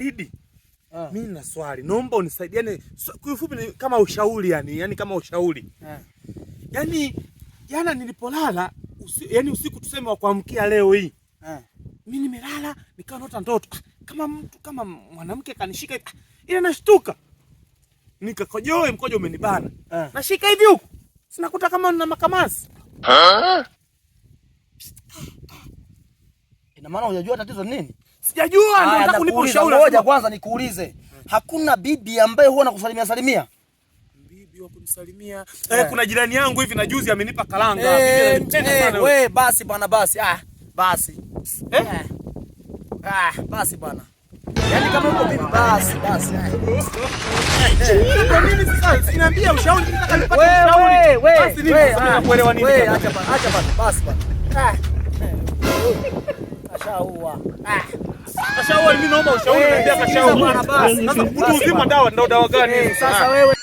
Faridi. Mimi nina swali, naomba unisaidie. Yani kiufupi ni kama ushauri yani, yani kama ushauri. Yaani jana nilipolala yani usiku tuseme wa kuamkia leo hii. Mimi nimelala nikawa naota ndoto. Kama mtu kama mwanamke kanishika hivi, ile nashtuka. Nikakojoe, mkojo umenibana. Nashika hivi huku. Sinakuta kama nina makamasi. Ina maana hujajua tatizo nini? Sijajua, ndio nataka unipe ushauri. Ngoja kwanza nikuulize. Hakuna bibi ambaye huwa anakusalimia salimia? Bibi wa kunisalimia. Kuna jirani yangu hivi na juzi amenipa karanga. Bibi ananipenda sana. We basi bwana basi. Basi. Eh? Basi bwana. Yaani kama uko bibi basi basi. Kwa nini sasa? Siniambia ushauri, nataka nipate ushauri. Basi nini? Sasa nakuelewa nini? Wewe acha bwana, acha bwana, basi bwana. Kashaua. Kashaua, mimi naomba ushauri, naambia kashaua. Bwana basi. Sasa mtu uzima dawa ndio dawa gani? Sasa wewe.